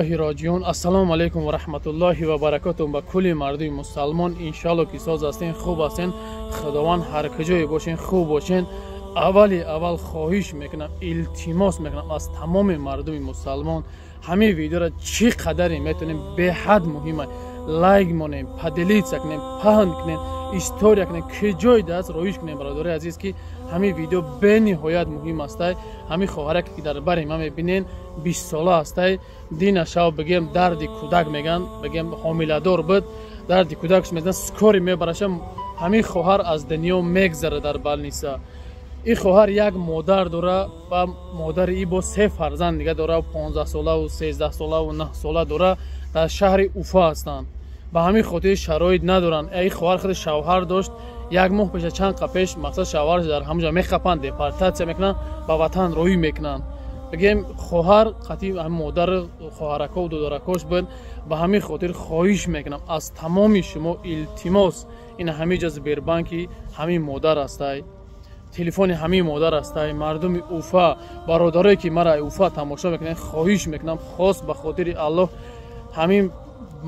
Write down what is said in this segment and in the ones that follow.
Илайҳи роҷиун. Ассалому алайкум ва раҳматуллоҳи ва баракотуҳ ба кулли мардуми мусалмон. Иншоалло ки соз ҳастен, хуб ҳастен. Худованд ҳар куҷое бошен, хуб бошен. Аввали аввал хоҳиш мекунам, илтимос мекунам аз тамоми мардуми мусалмон, ҳамин видеоро чӣ қадаре метавонем, беҳад муҳима, лайк монем, поделиться кунем, паҳн кунем, история кунем, куҷои даст роиш кунем, бародари азиз, ки ҳамин видео бениҳоят муҳим астай. Ҳамин хоҳараке ки дар бари ман мебинен, 20 сола ҳастай. Дина шав бигем дарди кӯдак меган, бигем ҳомиладор буд, дарди кӯдакш мезан, скорый мебараша, ҳамин хоҳар аз дунё мегзара дар больница. Ин хоҳар як модар дора ва модари и бо се фарзанд дига дора, 15 солаву 13 солаву 9 сола дора, дар шаҳри Уфа ҳастанд. Ба ҳамин хотир шароит надоранд. Ин хоҳар худи шавҳар дошт, як моҳ пеша, чанд қа пеш, мақсад, шавҳараш дар ҳамҷа мехапанд, депортатсия мекунанд, ба ватан роҳӣ мекунанд. Бигем, хоҳар қатъи модар, хоҳаракову додаракош буд. Ба ҳамин хотир хоҳиш мекунам аз тамоми шумо, илтимос, ин ҳамин ҷа Сбербанки ҳамин модар ҳастай, телефони ҳамин модар ҳастай. Мардуми Уфа, бародарое ки мара Уфа тамошо мекунанд, хоҳиш мекунам, хос ба хотири Аллоҳ, ҳамин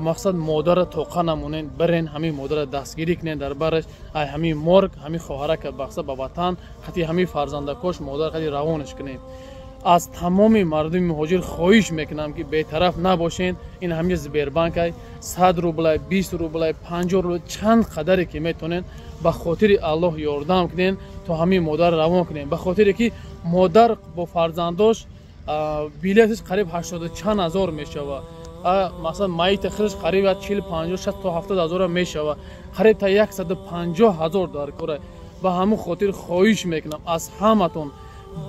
мақсад модара тоқа намонен, бирен ҳамин модара дастгирӣ кунен, дар бараш ай ҳамин морг ҳамин хоҳарака бахса ба ватан хати ҳамин фарзандакош, модар хати равонаш кунем. Аз тамоми мардуми муҳоҷир хоҳиш мекунам ки бетараф набошен. Ин ҳамин Сбербанкай, 100 рублай, 20 рублай, 50 рубл, чанд қадаре ки метавонен, ба хотири Аллоҳ ёрдам кунен, то ҳамин модар равон кунем, ба хотире ки модар бо фарзандош билеташ қариб ҳаштоду чанд ҳазор мешавад. Масалан, маити худаш қариб 40, 50, 60 то 70 ҳазора мешавад, қариб та 150 000 дар кора. Ба ҳамун хотир хоҳиш мекунам аз ҳаматон,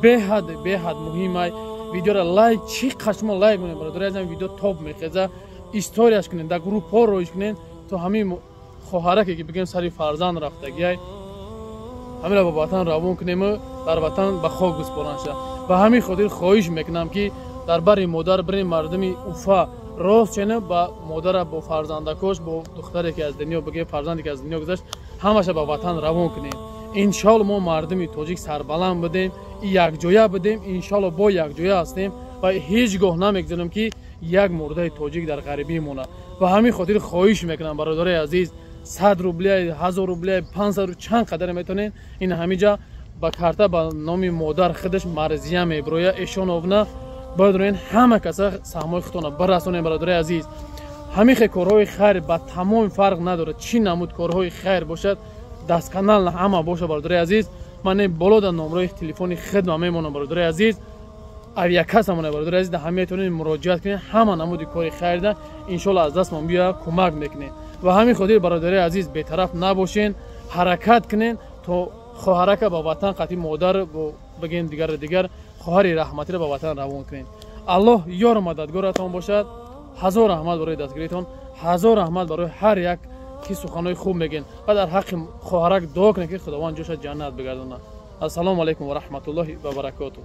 беҳад беҳад муҳимай видеоро лайк, чӣ қадр шумо лайк монед, бародари азизам, видео топ мехеза, историяш кунед, дар группҳо роиш кунед, то ҳамин хоҳараке ки бигем сари фарзанд рафтагиай, ҳаминро ба ватан равон кунему дар ватан ба хок биспоранша. Ба ҳамин хотир хоҳиш мекунам ки дар бари модар бирем, мардуми Уфа, рост чена ба модара бо фарзандакош, бо духтаре ки аз дунё, бигем, фарзанде ки аз дунё гузашт, ҳамаша ба ватан равон кунем. Иншоалло мо мардуми тоҷик сарбаланд будем, якҷоя будем, иншоалло бо якҷоя ҳастем ва ҳеҷ гоҳ намегузорем ки як мурдаи тоҷик дар ғарибӣ монад. Ба ҳамин хотир хоҳиш мекунам, бародарои азиз, 100 рубля, 1000 рубля, 500, чанд қадаре метавонед, ин ҳамиҷа ба карта ба номи модар худаш Марзия мебироя Эшоновна. Бояд ҳама каса саҳмҳои худтона барасонем. Бародарои азиз, ҳамин хел корҳои хайр ба тамоми фарқ надорад, чӣ намуд корҳои хайр бошад, дастканал ҳама боша. Бародарои азиз, ман боло дар номрои телефони хидма мемонам, бародарои азиз, авиакассамона, бародарои азиз, ҳама метавонед муроҷиат кунед. Ҳама намуди кори хайрда иншоалло аз дастмон биёя, кӯмак мекунем. Ва ҳамин хотир, бародарои азиз, бетараф набошен, ҳаракат кунен, то хоҳарака ба ватан қатъи модар, бигем, дигар дигар хоҳари раҳматиро ба ватан равон кунем. Аллоҳ ёру мададгоратон бошад. Ҳазор раҳмат барои дастгиритон, ҳазор раҳмат барои ҳар як ки суханҳои хуб мегӯен ва дар ҳаққи хоҳарак дуо кунед, ки Худованд ҷоша ҷаннат бигардонад. Ассалому алайкум ва раҳматуллоҳи ва баракотуҳ.